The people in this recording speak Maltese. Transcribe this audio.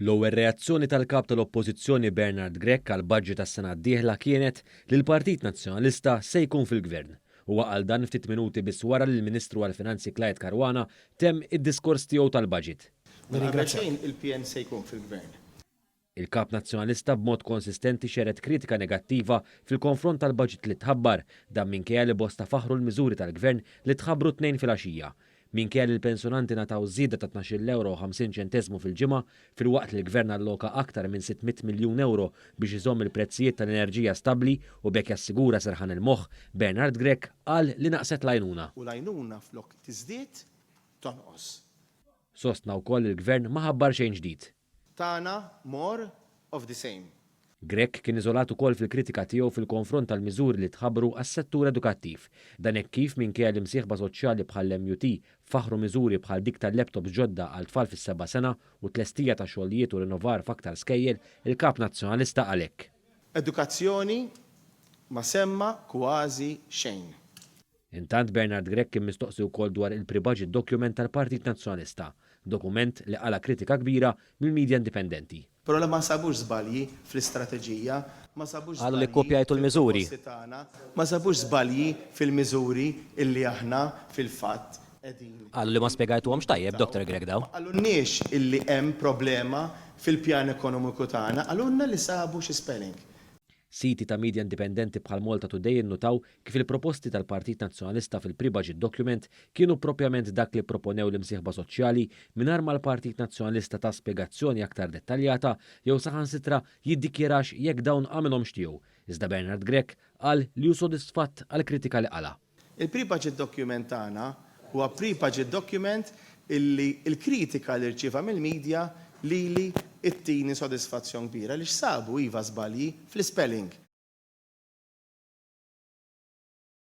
L-ewwel reazzjoni tal-Kap tal-Oppożizzjoni Bernard Grech għall-budget għas-sena d-dieħla kienet li l-Partit Nazzjonalista se jkun fil-Gvern. Huwa qal dan ftit minuti biss wara li l-Ministru għall-Finanzi Clyde Caruana temm id-diskors tiegħu tal-budget. Mela qabel xejn il-PN se jkun fil-Gvern. Il-Kap Nazzjonalista b'mod konsistenti xered kritika negattiva fil-konfront tal-budget li tħabbar, dan minkejja li bosta faħħru l-miżuri tal-Gvern li tħabbru t-Tnejn filgħaxija. Minkejja li l-pensjonanti ngħataw żieda ta' tnax-il ewro u 50 ċenteżmu fil-ġimgħa, filwaqt li l-Gvern alloka aktar minn 600 miljun ewro biex iżomm il-prezzijiet tal-enerġija stabbli u b'hekk jassigura serħan il-moħħ, Bernard Grech qal li naqset l-għajnuna. U l-għajnuna flok tiżdied, tonqos. Sostna wkoll li l-Gvern ma ħabbar xejn ġdid. Tagħna more of the same. Grech kien iżolat ukoll fil-kritika tiegħu fil-konfront tal-miżuri li tħabbru għas-settur edukattiv. Dan hekk kif minkejja li msieħba soċjali bħall-MUT faħħru miżuri bħal dik tal-laptops ġodda għal tfal fis-seba' sena u t-tlestija ta' xogħlijiet u rinnovar f'aktar skejjel, il-Kap Nazzjonalista qal hekk. Edukazzjoni ma semma kważi xejn. Intant Bernard Grech kien mistoqsi wkoll dwar il-pre-budget document tal-Partit Nazzjonalista, dokument li qala' kritika kbira mill-media indipendenti. Però le ma sabux żbalji fl-istrateġija, ma sabux Qalu li żbalji kkupjajtu l-miżuri. fil-proposti tagħna, ma sabux żbalji fil-miżuri illi aħna fil-fatt qegħdin Qalu li ma spjegajtuhomx tajjeb, nimplimentaw. Dr Grech daw. Ma qalulniex illi hemm problema fil-pjan ekonomiku tagħna, qalulna li sabu xi spelling. Siti ta' media indipendenti bħal Malta Today innutaw kif il-proposti tal-Partit Nazzjonalista fil-pre-budget document kienu propjament dak li pproponew l-imsieħba soċjali mingħajr ma l-Partit Nazzjonalista ta spjegazzjoni aktar dettaljata jew saħansitra jiddikjarax jekk dawn għamilhomx tiegħu. Iżda Bernard Grech qal li hu sodisfatt għall-kritika li qala'. Il-pre-budget document tagħna huwa pre-budget document illi l-kritika li rċieva mill-media lili ttini sodisfazzjon kbir għaliex sabu iva żbalji fl-ispelling.